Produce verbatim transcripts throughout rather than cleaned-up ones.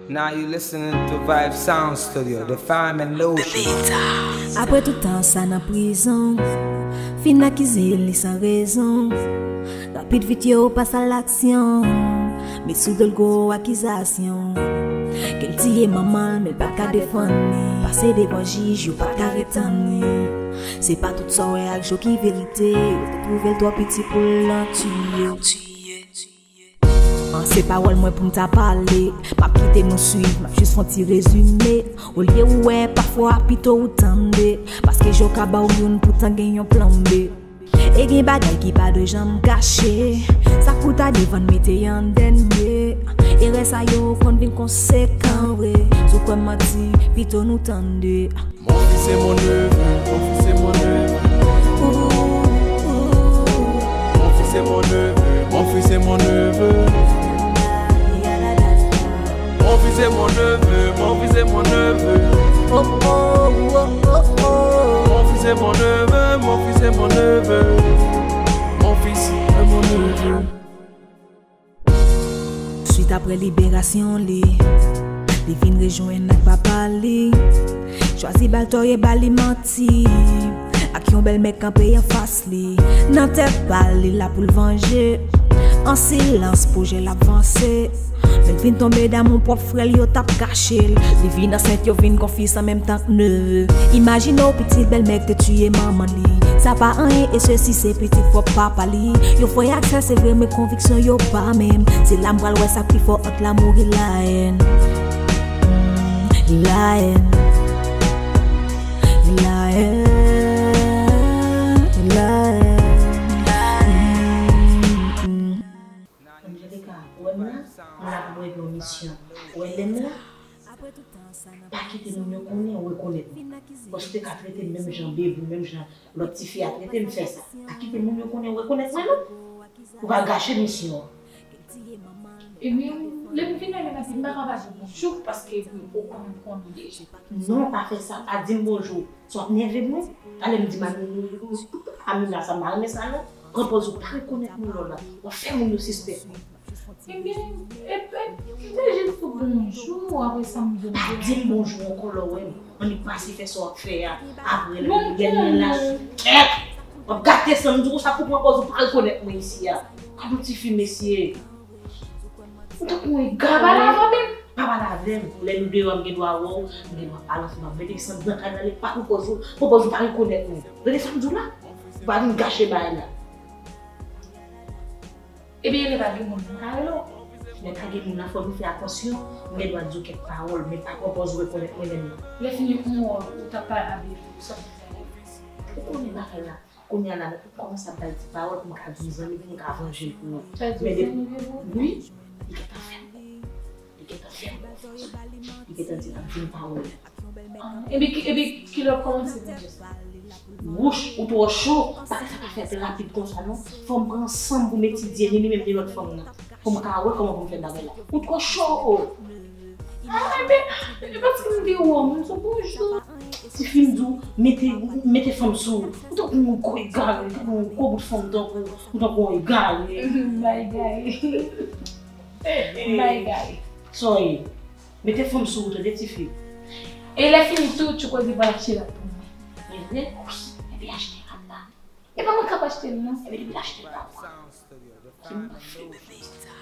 Now you listening to Vibe Sound Studio, the fam and lotion. Apre tout tan sa nan prizon, fin akize l li san rezon. Rapid vit yo pas a laksyon, met sou do l gwo akizasyon. Ke l tiye manman l, men l pa ka defann li. Pase devan jij, yo pa ka retann li. Se pa tout sa w wè ak je w ki verite. Yo te twouve l twò piti pou l lan tiye. An se pawòl mwen pou m ta pale. M ap kite nou swiv, m ap jis fè yon ti rezime. Olye ou wè, pafwa pito ou tande. Paske je w ka ba w youn, poutan gen yon plan B. E gen bagay ki pa dwe janm kache. Sa k pou ta devan n mete an dènye. Erè sa yo konn vin konsekan vre. Si w kwè m manti, pito nou tande. Mon fils est mon neveu, mon fils est mon neveu. Mon fils est mon neveu, mon fils est mon neveu. Mon fils est mon neveu, mon fils est mon neveu. Oh, oh, oh, oh, oh. Mon fils est mon neveu, mon fils est mon neveu. Mon fils est mon neveu. Swit apre liberasyon li, li vin rejwenn ak papa li. Chwazi ba l tò e ba li manti. Ak yon bèlmè kanpe anfas li. Nan tèt pa l, li la pou l vanje. An silans, pwojè l ap vanse. Men l vin tonbe damou pwòp frè l, yo t ap kache l. Li vin ansent, yo vin gon fi an menm tan k neve. Imajine w pitit bèlmè k te tiye manman li. Sa pa anyen e sesi se pitit pwòp papa li. Yo frè ak sè se vre men konviksyon yo pa menm. Se la m pral wè sa k pi fò ant lamour e lahèn. Mm, lahèn. Lahèn. Lahèn. Mm, mm. Anjelika, ou wè m la? M la pou mwen gen yon misyon. Ou wè lè m la? Pa kite moun yo konnen ou rekonèt mwen. Paske w te ka trete m menm jan Bebou, menm jan lòt tifi a trete m, fè sa. Pa kite moun yo konnen ou rekonèt mwen non. Ou va gache misyon an. Ebyen, lè m vin la, m pa ka pa di bonjou paske ou konnen m konnen deja. Non, pa fè sa, pa di m bonjou. Si w ap nève mwen, talè m di m Amina sa, m pa renmen sa non. Pran pòz ou pa rekonèt moun lò la. W ap fè moun yo sispèk mwen. Ebyen, e, e, m te jis di w bonjou, apre sa m di w Pa di m bonjou ankò lè w wè m. Annik pase fè sa w ap fè a. Apre lè lè m lach. Kèt! W ap gate san m di w sa pou pran pòz ou pa rekonèt mwen isi a. Gad yon tifi mesye. Ou tankou yon ega. Pa pale avè m. Pa pale avè m. Lè nou deyò a m gen dwa wè w, m gen dwa pale ansanm avè w. Men depi san nan kay la, li pa pran pòz ou, pran pòz ou pa rekonèt mwen. Tande sa m di w la? Ou pa vin gache bagay la. Ebyen, lè pa gen moun nan ka rele w. Lè pa gen moun nan, fò nou fè atansyon. M gen dwa di w kèk pawòl, men pa pran pòz ou rekonèt mwen menm non. Lè fini yon wòl, ou t ap pale avè l, sa pou fè. Ou konnen bagay la. Kounye a la, m kòmanse ap bay ti pawòl pou m ka di m zanmi, pou m ka vanje l pou ou. Men depi, wi, li gentan fè m. Li gentan fè m konfyans. Li gentan di l ap di m pawòl la. Epi, epi kilè w kòmanse di sa? Wouch, ou twò cho. Bagay sa pa fèt rapid konsa non. Fò m pran san m pou m etidye ni li menm ni lòt fanm nan. Pou m ka wè kòman pou m fè bagay la. Ou twò cho o. Ah, ebyen, e paske m te wè w, m di w bonjou. Tifi m di w, mete, mete fanm sou ou. Ou tankou yon gwo egare, tankou yon gwo bout fanm tankou, ou tankou yon egare. M pa egare. M pa egare. Sa w ye? Mete fanm sou ou tande tifi. E lè fini tou, Tchouko di pral achte lòt pou mwen. Men lè kous, epi achte lòt la. E pa mwen k ap achte l non. Epi depi l achte l pa mwen. Ki m ap fè?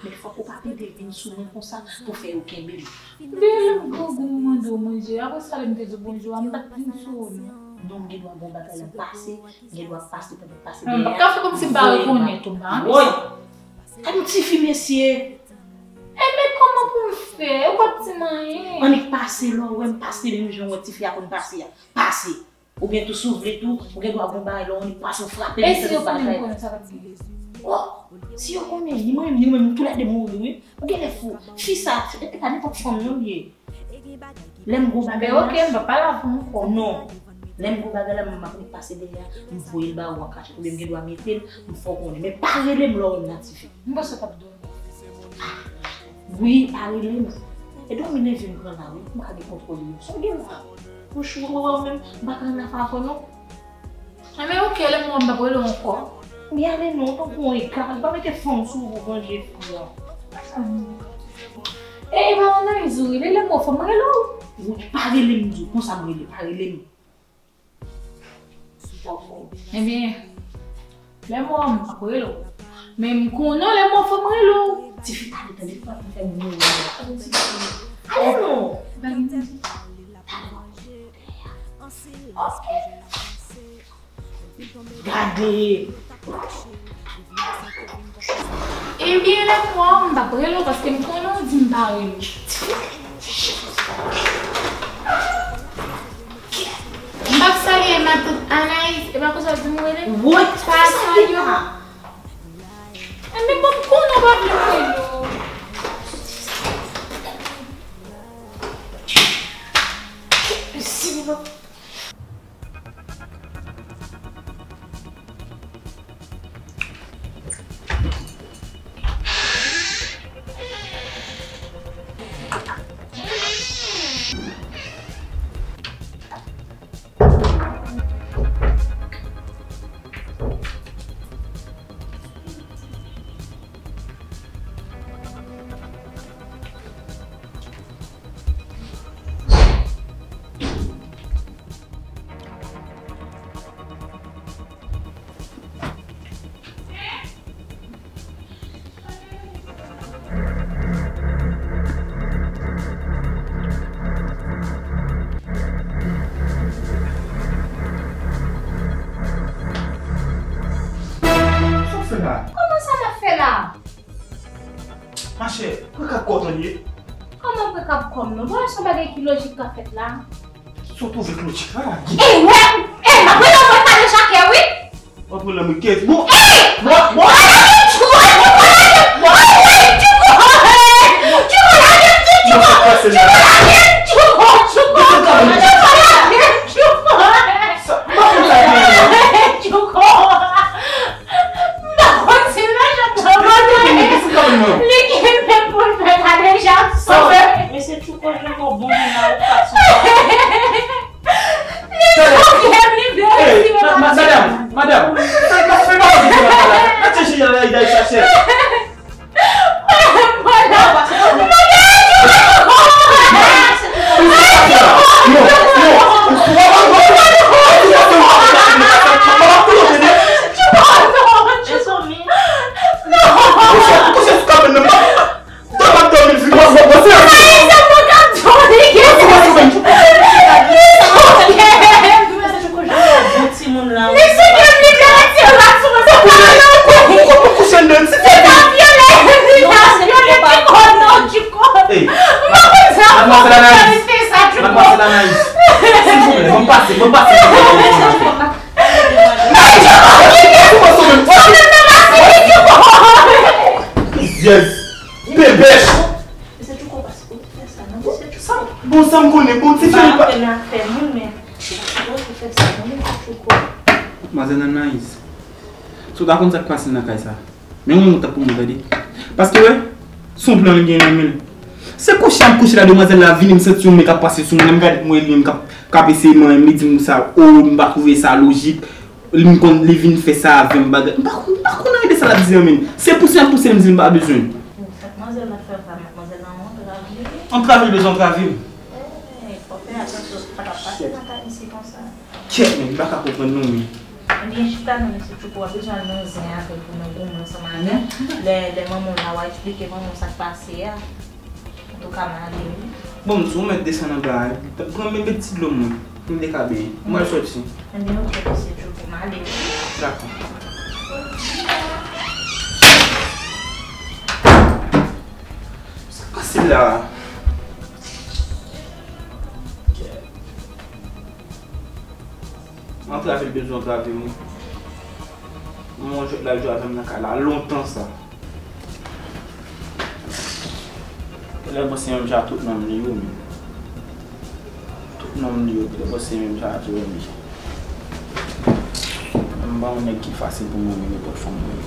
Men fòk ou pa pede vin sou mwen konsa pou fè yo kenbe m. Depi lè m grangou m mande w manje, apre sa lè m te di w bonjou a, m pa t vin sou ou non. Non, m gen dwa gon bagay la m pase, m gen dwa pase pandan m pase dèyè. M pa ka fè kòmsi m pa rekonèt ou, m pa renmen Woy! sa. Gad yon tifi mesye! E men kòman pou m fè? Ou p ap di m anyen. Annik pase lè w wè m pase menm jan w wè tifi a konn pase a. Pase! Oubyen tou si w vle tou, ou gen dwa gon bagay lè w annik pase w frape E si yo konnen m konnen sa k ap gen? Oh! Si yo konnen, ni mwen menm, ni mwen menm, nou toulède mouri wi. Ou genlè fou. Fi sa, e pa nenpòt fanm non l ye. Lè m gon bagay la. Men oke, m p ap pale avè w ankò. Non. Lè m gon bagay la, m ap pase dèyè a, m voye l ba ou an kachèt. Oubyen m gen dwa mete l, m fè w konnen. Men pa rele m lè w wè m la tifi. M panse w t ap dòmi. Wi, pa rele m. E dòmi leve m pran la wi, m ka gen kontwòl yo. Sa w gen la? Wouch, ou wè w menm, m pa ka nan afè avè w non. Enben oke, lè m wè m p ap rele w ankò. Li ale non, tankou yon ega, li pa mete fanm sou ou pou vanje fi an. E pa analiz ou rele, lè m wè w fè m rele w. Ou pa rele m, di w, konsa m rele, pa rele m. Ebyen, lè m wè w, m ap rele w. Men m konnen w lè m wè w fè m rele w. Tifi, ale, tande, fò m fè m rele w. Ale non. Ok. Gade. Ebyen, lè m wè w, m p ap rele w paske m konnen w di m pa rele w. M p ap salye matant Anaïs, e pa konsa w di m rele? Woy, pa salye w. Ebyen, bon, m konnen w pa vle m rele w. Sa w fè la? Kòman sa m ap fè la? Machè, prekap kò w tande. Kòman prekap kò m non? Bon, se yon bagay ki lojik k ap fèt la. Sa w twouve k lojik la? E wè, e, m ap rele w mwen pale chakè, wi. W ap rele m wi kèt. Bon, bon, bon. Sa, m pa konn sa gen. M pa konn si l nan janm nan. Li gen menm pou l fè la deja. Sa w fè? Mesye Tchouko jwe yon bon moun nan okasyon. Li konfye m, li blese m. Madanm, madanm, sa pa fè pa konn sa la. Mete chèz la, la, la, chache. Hey, Mademoiselle Anaïs, Mademoiselle Anaïs, silvouplè, ban m pase, ban m pase. Yes, bebèch. Bon, sa m konnen, bon, ti fi pa. Mademoiselle Anaïs, si w ta konn sa k pase nan kay sa. Men yon moto pou mwen, tande. Paske, wè, se yon plan li gen nan men l. Se kouche m ap kouche la, demwazèl la vini, m santi yon men k ap pase sou mwen, m gade pou mwen, li menm k ap, k ap eseye manyen m, li di m sa, o, m pa twouve sa lojik, li m konn, li vin fè sa avè m, bagay. M pa konn, m pa konn anyen de sa l ap di a, men. Se pouse m ap pouse l, m di l m pa bezwen l. Sa demwazèl la fè la, demwazèl la antrave. Antrave l bezwen antrave m. Fò fè atansyon, sa pa ka pase nan kay isi konsa. Kèt, men, m pa ka konprann non, men. Ebyen, chita non, mesye Tchouko, w ap bezwen al nan zen avè l pou nou goumen ansanm avè l. Lè, lè manman w la, w a eksplike manman w sa k pase a. Antouka, m ale wi. Bon, m di w mèt desann anba a, pran men, met ti dlo mwen, m dekabe, m pral soti. Ebyen, oke, mesye Tchouko, m ale wi. Dakò. Sa k pase la? Antrave l bezwen antrave m wi. Mwen jwèt la jwe avè m nan kay la lontan sa. Telè bon se menm jan tout nonm li yo menm. Tout nonm li yo, telè bon se menm jan tou wi. M pa yon nèg ki fasil pou mwen men nenpòt fanm mwen.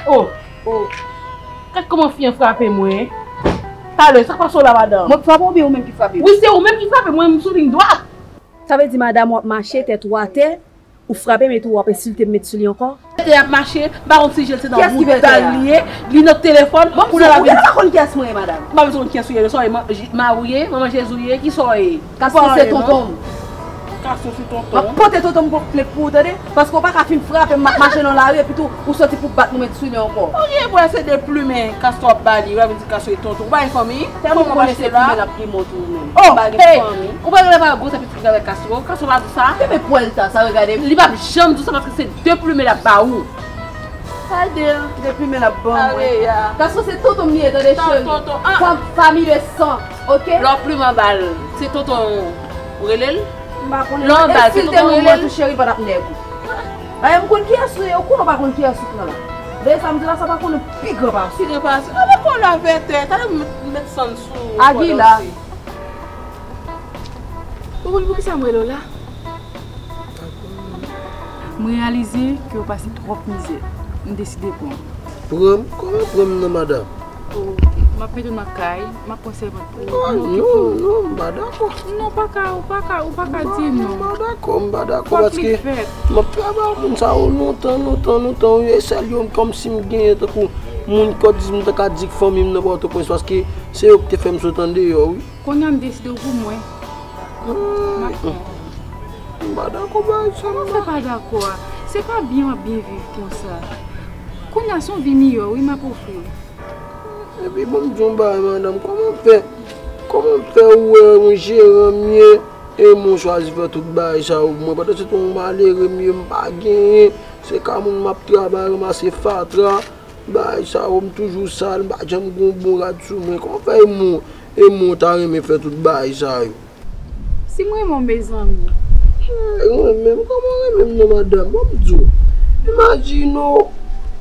Oh, oh. Gad kòman fi an frape mwen. Talè, sa k pase w la, madanm? Mwen k frape w oubyen ou menm ki frape m? Wi, se ou menm ki frape mwen, m sou liy dwat. Sa vle di, madanm, w ap mache tèt ou atè, ou frape m epi w ap ensilte m met sou li ankò? Tè ap mache, m pa konn si je l se nan bouda l li ye, li nan telefòn, pou l ap vin. Ou pa konn kiyès mwen ye, madanm? M pa bezwen konn kiyès ou ye, le soyez marye, manman Jezi ye, kisa w ye? Kastwo se tonton m. Kastwo se tonton. M ap pote tonton m gon plent pou ou, tande? Paske w pa ka fin frape m, m ap mache nan lari, epi tou, ou soti pou bat mwen sou li ankò. Ou gen bwè se de plimen Kastwo ap ba li, w ap vin di Kastwo e tonton. Ou pa gen fanmi? Tèlman ou konnen se plimen l ap plimen w tou ou menm. Oh, ou pa gen fanmi. Ou pa gen lè pa gwo sa pitit avèk Kastwo. Kastwo pa di sa. Kenbe pwèl ta, sa regade m. Li p ap janm di sa paske se de plimen l ap ba ou. Gade l, de plimen l ap ban mwen. Kastwo se tonton m li ye, tande cheri. Tonton, ah. Fanmi de san, oke? Lè w plimen ba l, se tonton ou rele l? M pa konnen. Lè w ba l, se tonton ou rele l? Ensilte non mwen tou cheri pandan ap nèg ou. Ay, m konn kiyès ou ye, ou konnen w pa konn kiyès ou pran la. Dayè sa m di la, sa pa konnen pi gran pase. Pi gran pase. Alò kò la vètè, talè m met, met sann sou ou. Agila. Ou konn poukisa m rele w la? M reyalize ke w pase twòp mizè. M deside pran w. Pran m? Kòman pran m nan, madanm? Oh, m ap mete w nan kay, m ap pran sèvant pou ou. Ah, non, non, m pa dakò. Non, pa ka, ou pa ka, ou pa ka di non. M pa dakò, m pa dakò, paske m ap travay ak moun sa yo lontan, lontan, lontan, wi, e sèl yo kòmsi m genyen tankou moun kòm di m ta ka di k fanmi m nan Pòtoprens, paske se yo ki te fè m sot andeyò, wi. Kounye a m deside w pou mwen. M ap pran w. M pa dakò bagay sa non. Kòman fè pa dakò a? Se pa byen w ap byen viv konsa. Kounye a se yon vi miyò wi m ap ofri w. Epi bon m di w yon bagay madanm, kòman fè, kòman fè ou wè yon jeran m ye, e mwen chwazi fè tout bagay sa yo pou mwen, pandan se tan yon malere m ye, m pa genyen, se ka moun m ap travay, ranmase fatra, bagay sa yo, m toujou sal, m pa janm gen yon bon rad sou mwen. Kòman fè e mwen, e mwen ta renmen fè tout bagay sa yo? Si m renmen w, mezanmi. Eh, renmen m? Kòman renmen m non, madanm? Ban m di w. Imajine w,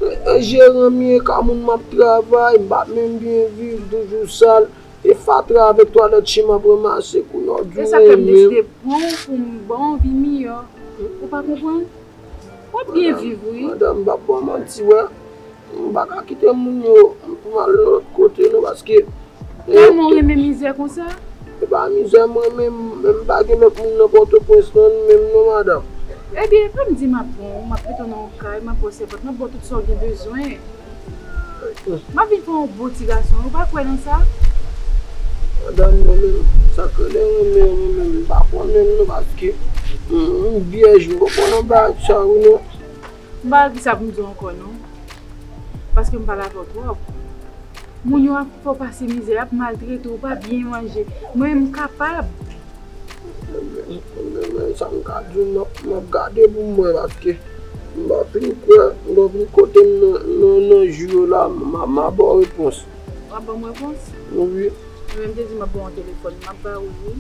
eh, jeran m ye, ka moun m ap travay, m pa menm byen viv, m toujou sal. E fatra avèk twalèt chen m ap ranmase, kounye a w di w renmen m. E sa fè m deside pran w pou m ba w yon vi miyò. Ou pa konprann? W ap byen viv, wi. Madanm, m p ap ba w manti, wè. M pa ka kite moun yo pou m al lòt kote, non, paske, eh, tèlman w renmen mizè konsa? E pa mizè m renmen, men m pa gen lòt moun nan Pòtoprens, non, menm, non, madanm. Ebyen, pa m di m ap pran w, m ap mete w nan yon kay, m ap ba w sèvant, m ap ba w tout sa w gen bezwen. M ap vin fè w yon bon ti gason, ou pa kwè nan sa? Madanm, mwen menm, sa k rele renmen, renmen, m pa konnen non, paske m, m vyèj, m poko nan bagay sa yo non. M pa wè kisa pou m di w ankò non, paske m pale avè w twòp. Moun yo ap fè w pase mizè, y ap maltrete w, ou pa byen manje. Mwen, m kapab. Men, men, men, sa m ka di w, m ap, m ap gade pou m wè, paske m pa fin kwè, m pa fin kote m nan, nan, nan jou yo la, m a, m a ba w repons. W ap ban m repons? Wi. Mwen menm te di m ap ba w yon telefòn, m ap ba ou l, wi.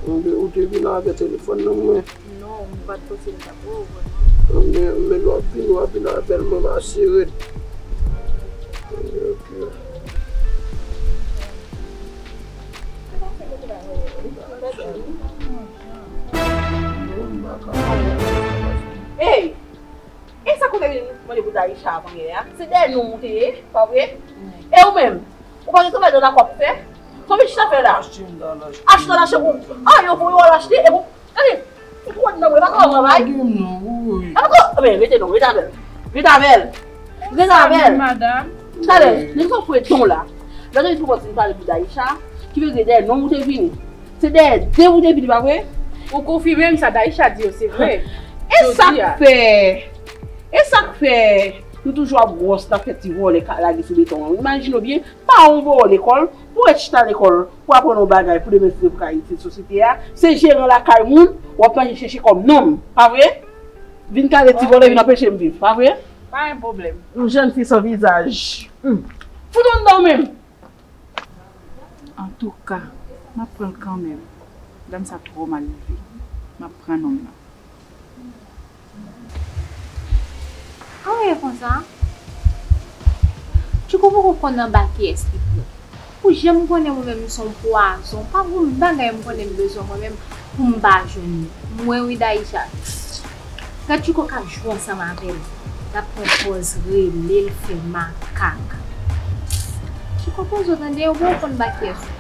Ou te, ou te vin avè telefòn nan mwen. Non, m pa t panse m t ap wè w vrèman. Men, men lè w ap vini, w ap vin avè l, mwen m ap sere l. Ok. Ey! E sa kote vin mande pou Daïcha avan yè a? Se dèyè nou w te ye, pa vre? E ou menm? Ou pa gen travay nan lakòl pou fè? Sa w vin chita fè la? Achte nan lache pou. Ah, yo voye w al achte, e pou. Gade, ou twò nan mwen, pa ka travay. Pa gen non, woy. Pa ka, men, rete non, rete avè l. Rete avè l. Rete avè l. Salut, madame. Talè, nèg sa fouye don la. Gade pou kontinye pale pou Daïcha, ki vle di dèyè non ou te vini. Se dèyè de ou te vini, pa vre? Ou konfime m sa Daïcha di yo, se vre. E sa k fè, e sa k fè, nou toujou ap gwòs, n ap fè ti vòlè ka lage sou beton an. Imajine w byen, paran w voye w lekòl, pou w ret chita lekòl, pou aprann yon bagay, pou demen si Dye vle pou ka itil sosyete a. Se jeran lakay moun, w ap manje chèche kòm nonm, pa vre? Vin kale ti vòlè, vin anpeche m viv, pa vre? Pa gen pwoblèm. Yon jèn fi san vizaj. Hmm. Fout anndan w menm! Antouka, m ap pran l kanmenm. Dam sa twò mal leve. M ap pran nonm nan. Anyen konsa. Tchouko poko konn anba kiyès li pran. Ou janm konnen mwen menm m se yon pwazon. Pa gon bagay m konnen m bezwen mwen menm pou m pa jwenn li. Mwen wi Daïcha. Gad Tchouko k ap jwe ansanm avè l. L ap pran pòz rele l fè makak. Tchouko poze w tande, ou poko konn anba kiyès ou pran.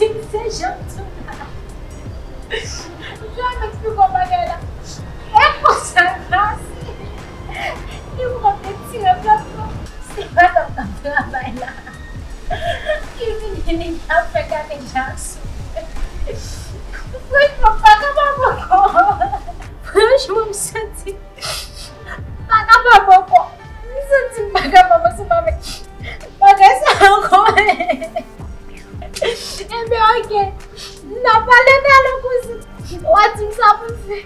Se jan m di w la. Jan m eksplike w bagay la. E konsa l pase. Li pran pye tire plat lan. Se pa t ap nan travay la. Li vini, li ap fè gade Jackson. Franchman, m pa kapab ankò. Franchman, m santi m pa kapab ankò. M santi m pa kapab ansanm avèk bagay sa ankò. Ebyen, oke. N a pale talè, kouzin. W a di m sa pou m fè.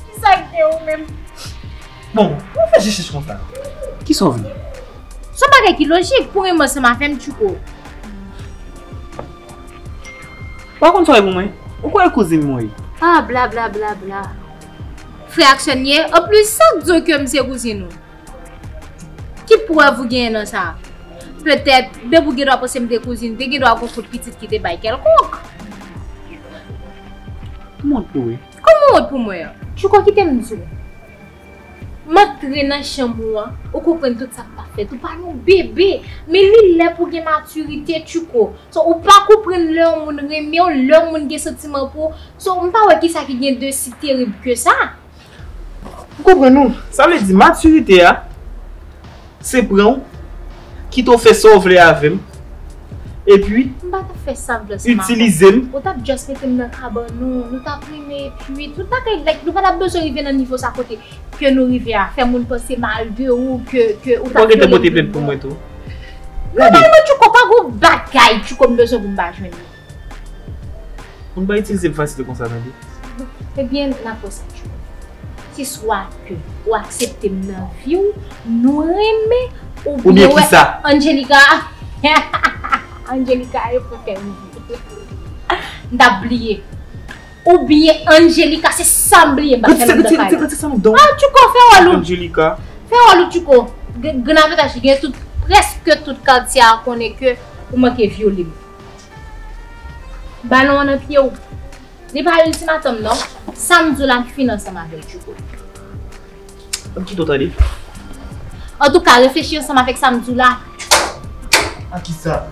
Kisa k gen ou menm? Bon, ou fè jistis konsa. Kisa w vle? Se yon bagay ki lojik pou renmen ansanm avè m, Tchouko. Ou pa konn sa w ye pou mwen? Ou kwè e kouzin mwen w ye? Ah, bla, bla, bla, bla. Frè ak sè n ye? Anplis, sa k di w ke m se kouzin ou? Ki prèv ou genyen nan sa? Petèt, depi w gen dwa panse m te kouzin, te gen dwa gon kout pitit ki te bay kèlkonk. M wont pou ou wi. Kòman w wont pou mwen an? Tchouko, kite m di w. M antre nan chanm ou an, ou konprann tout sa k pa fèt. Ou pa yon bebe, men li lè pou w gen matirite, Tchouko. So, ou pa konprann lè yon moun renmen w, lè yon moun gen santiman pou ou. So, m pa wè kisa ki gen de si terib ke sa. Ou konprann ou? Sa vle di matirite a, se pran w, kite w fè sa w vle avè m, epi m pa t ap fè sa m vle ansanm avè w. Itilize m. Ou t ap just mete m nan kabann ou, nou t ap renmen, epi tout bagay, like, nou pa t ap bezwen rive nan nivo sa kote ke nou rive a, fè moun panse mal de ou, ke, ke ou t ap vyole m. Ou pa gentan pote plent pou mwen tou? Gade. Kòman mwen Tchouko, pa gon bagay Tchouko m bezwen pou m pa jwenn li. Moun pa itilize m fasil konsa, tande. Ebyen, n ap wè sa, Tchouko. Se swa ke ou aksepte m nan vi w, nou renmen, oubyen wè Angelica. Angelica, yo fè kè m viv. M t ap bliye. Oubyen Angelica, se sa m bliye, m pa fè lòt nan kay la. Ah, Tchouko, fè wòl ou. Angelica. Fè wòl ou, Tchouko. Gen, gen avantaj, gen tout, prèske tout katye a konnen ke ou manke vyole m. Balon an nan pye w. Li pa ultimatum non. Sa m di w la, m fin ansanm avè l, Tchouko. Ban m kite w tande. Antouka, reflechi ansanm avèk sa m di w la. A kisa?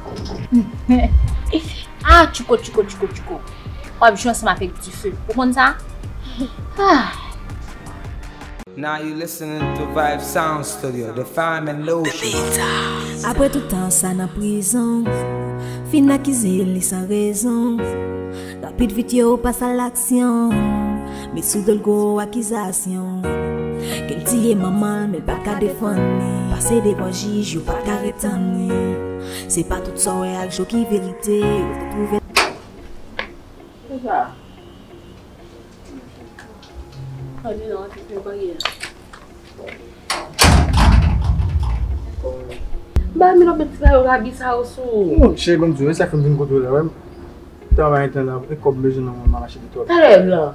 Ah, Tchouko, Tchouko, Tchouko, Tchouko. W ap jwe ansanm avèk dife. Ou konn sa? Ah. Now you listening to Vibe Sound Studio, the fine and lotion. Apre tout tan sa nan prizon, fin akize li san rezon. Rapid vit yo pas a laksyon, met sou do l gwo akizasyon. Ke l tiye manman l, men l pa ka defann li. Pase devan jij, yo pa ka retann li. Se pa tout sa w wè ak je w ki verite, yo te twouve. Kisa? Ann di non, se fè bagay la. Ba mi lòt bèt ti bagay yo rabi sa yo sou. Non, cheri, ban m di w, e sa fè m vin kote w la, wè m travay antan la, e kòb m bezwen nan men m, m al achte de twòp. Talè blan.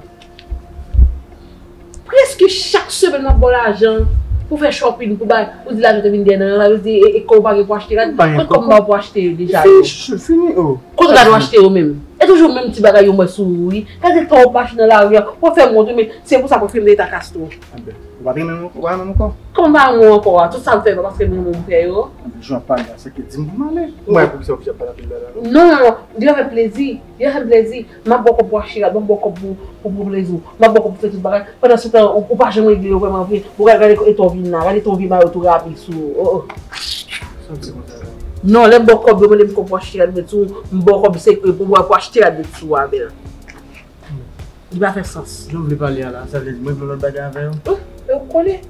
Prèske chak semèn m ap ba w lajan pou fè shopping, pou bay, ou di lajan te vin dèyè nan, sa vle di, e, e kòb ou pa gen pou achte rad, kot kòb m ba w pou achte yo deja yo? Fini, fini, oh. Kot rad ou achte yo menm? E toujou menm ti bagay yo m wè sou ou, wi. Gade tan w ap mache nan lari a, w ap fè m wont, wi, men se pou sa mwen fè m rete ak Astro. Anben, ou pa t renmen m, ou pa renmen m ankò? Kòman m pa renmen w ankò a? Tout sa m fè, e pa paske m renmen w m fè yo? Anben, jan w ap pale a, se ke di m pou m ale. Ou wè poukisa w oblije ap pale anpil la, la? Non, non, non, li fè m plezi, li fè m plezi. M ap ba w kòb pou w achte rad, m ap ba w kòb pou, pou, pou plezi w. M ap ba w kòb pou fè tout bagay. Pandan se tan, ou, ou pa janm regle yo vrèman vre. Bon, gade, gade eta w vin la, gade tan w vin ba yo tou rabi sou ou. Oh, oh. Sa w di konsa la? Non, lè m ba w kòb yo, mande m kòb pou achte rad, mwen di w, m ba w kòb se, e, pou, pou achte rad, mwen di w, Abel. Li pa fè sans. Jan w vle pale a la, sa vle di mwen vle lòt bagay avè yo? Wi, e ou konnen.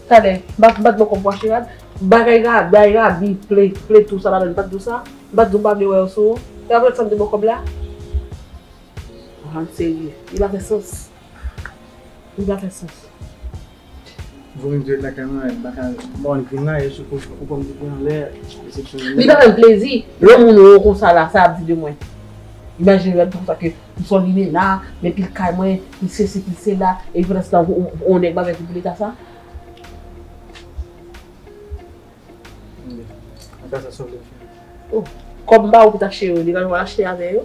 Talè, m pa, m pa t ba w kòb pou achte rad. Bagay ra, bagay rabi, ple, ple tou sa ladan, m pa t di w sa? M pa t di w m pa vle wè yo sou ou? E apre sa m te ba w kòb la? Anhan, serye. Li pa fè sans. Li pa fè sans. Vomi m dirèk lakay mwen, m pa ka, m pa konn vin la, e sou kou, ou konn depi anlè, resepsyon. Li pa fè m plezi. Lè yon moun wè w konsa la, sa y ap di de mwen? Imajine w ap di konsa ke m se yon limena, men pil kay mwen, pil sesi, pil sela, epi pandan se tan, yon nèg m avèk li pou leta sa? Anben, antan sa, sa w vle m fè? Oh, kòb m ba ou pou t achte yo, li pa, w al achte avè yo.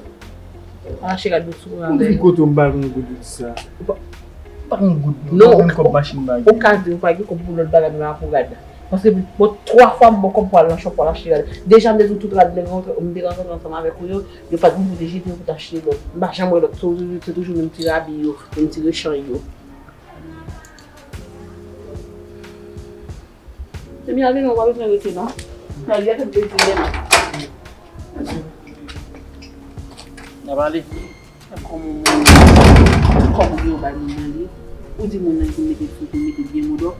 W al achte rad bout sou avè yo. Ou vin kote w, m pa gen yon goud pou di sa. Ou pa, ou pa gen yon goud, non. Non, ou pa gen kòb machin bagay. Ou ka di ou pa gen kòb pou lòt bagay, men pa pou rad. Paske, bon, twa fwa m bon kòb pou al nan shop pou al achte rad. Deja, m te di w tout rad m te rankontre, m te rankontre ansanm avèk ou yo, yo pa t bon pou te jete yo pou te achte lòt. M pa janm wè lòt. Se, se, se toujou menm ti rabi yo, menm ti rechanj yo. Ebyen, ale non, w pa bezwen rete non. Nan li a fè m plezi menm. N ap ale. Kòman moun, kòman yo bay moun nan li. Ou di moun nan ki mete sou, ki mete byen modò.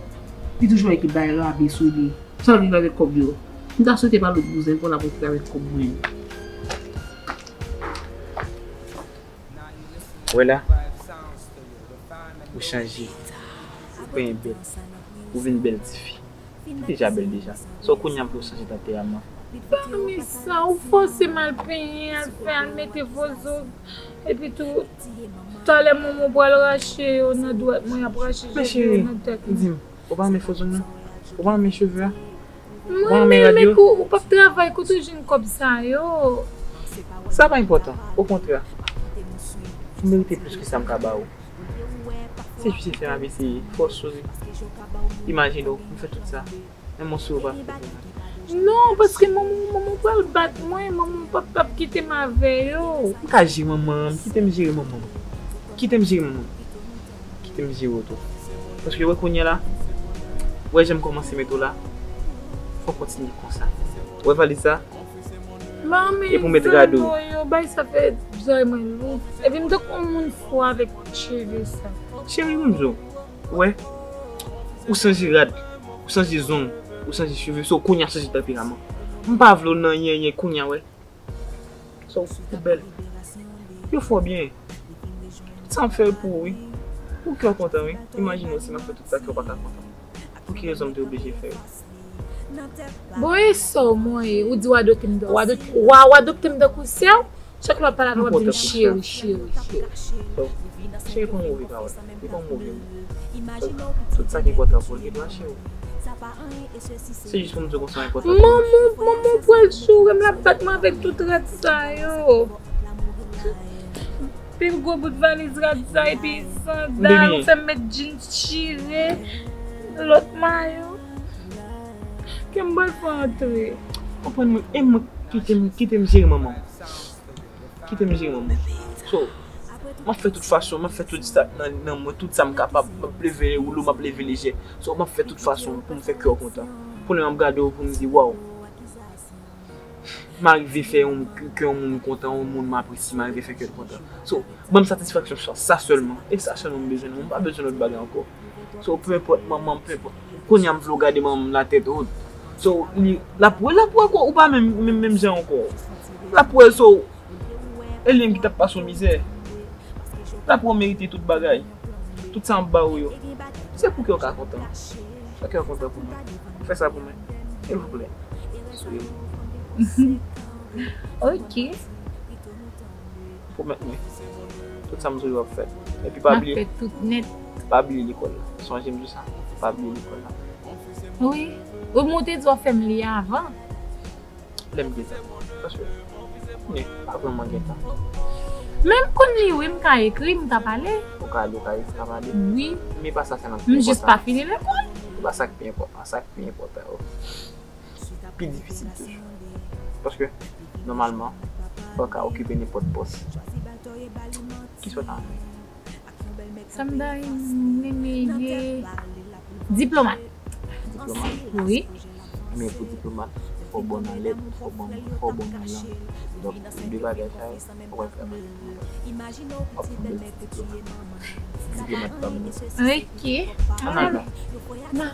Li toujou wè ki bay rabi sou li. Sa li fè avèk kòb yo. M ta swete pa lòt bouzen pou la pou fè avèk kòb mwen. Wè la, ou chanje, ou penyen bèl, ou vin bèl tifi. Ou deja bèl deja. So kounye a pou w chanje tanperaman. Pa renmen sa, ou fòse m al penyen, al fè, al mete fo zong. Epi tou, talè manman pral rache yo nan dwèt mwen, y ap rache cheve yo nan tèt mwen. Men cheri, di m, ou pa renmen fo zong nan? Ou pa renmen cheve a? Ou pa renmen rad yo? Mwen menm, ou p ap travay, kote w jwenn kòb sa yo? Sa pa enpòtan, okontrè. Ou merite plis ke sa m ka ba ou. Se jis se fè m ap eseye, fòs sou li. Imajine w, m fè tout sa. Men mwen sou yo pa fè pou mwen. Non, paske manman, manman pral bat mwen, manman p ap, p ap kite m avè yo. M ka jere manman, kite m jere manman. Kite m jere manman. Kite m jere w tou. Paske wè kounye a la, wè jan m kòmanse met w la, fò w kontinye konsa. Wè valiz sa? Manmi, e pou met rad ou. Zanno yo, bay sa fè zòrèy mwen lou. Epi m tankou yon moun fou avèk cheve sa. Cheri, m di w, wè, ou chanje rad, ou chanje zong, ou chanje cheve, so kounye a chanje tanperaman. M pa vle w nan yenyen kounye a, wè. So, ou bèl. Yo fè w byen. Tout sa m fè pou ou, wi. Pou kè w kontan, wi. Imajine w si m ap fè tout sa kè w pa ka kontan. Pou ki rezon m te oblije fè yo? Bon, e sa w mwen ye? Ou di w adopte m, w adopte, w a, w adopte m tankou sè w? Chak lè w ap pale avè m, w ap di m cheri, cheri, cheri. Cheri pa yon move pawòl. Li pa yon move mo. Tout sa ki enpòtan pou li, li pa cheri. Se jis pou m di w konsa enpòtan pou li. Manman, manman pral joure m, l ap bat mwen avèk tout rad sa yo. Pil gwo bout valiz rad sa epi sandal, ou fè m met jeans chire, lòt mayo. Kè m pral fè antre. Konprann mwen, e mwen, kite m, kite m jere manman m. Kite m jere manman m. So, m ap fè tout fason, m ap fè tout sa nan, nan mwen, tout sa m kapab. M ap leve woulo, m ap leve lejè. So, m ap fè tout fason pou m fè kè w kontan. Pou lè m ap gade w, pou m di, waw. M arive fè yon, kè yon moun kontan, yon moun m apresye, m arive fè kè l kontan. So, ban m satisfaksyon sa, sa sèlman. E sa sèlman m bezwen nan mwen, m pa bezwen lòt bagay ankò. So, peu importe manman m, peu importe. Kounye a m vle w gade manman m latèt wot. So, li, l ap wè, l ap wè ankò, ou pa menm, menm, menm jan ankò. L ap wè, so, e li menm ki t ap pase yon mizè. L ap wè w merite tout bagay. Tout sa m ap ba ou yo. Se pou kè w ka kontan. Fè kè w kontan pou mwen. Fè sa pou mwen. Silvouplè. Swiv. Ok. Pwomèt mwen. Tout sa m di w yo ap fèt. Epi pa bliye. M ap fè tout nèt. Pa bliye lekòl la. Sonje m di w sa. Pa bliye lekòl la. Wi. Wi, men w te di w ap fè m li avan. Lè m gen tan. Paske, men, pa vrèman gen tan. Men m konn li wi, m ka ekri, m ka pale. Ou ka li, ou ka ekri, ou ka pale. Wi. Men pa sa fè nan pi enpòtan. M jis pa fini lekòl. Se pa sa k pi enpòtan, sa k pi enpòtan yo. Pi difisil toujou. Paske, nòmalman, fò w ka okipe nenpòt pòs. Kisa w ta renmen? Sa m ta renmen ye diplomat. Diplomat? Wi. Men pou diplomat, fò w bon nan lèt, fò w bon, fò w bon nan lang. Donk, de bagay sa yo, ou pral fè mal. W ap fè bèl ti diplomat. Diplomat pa bon. Ok. Ann ale. Non.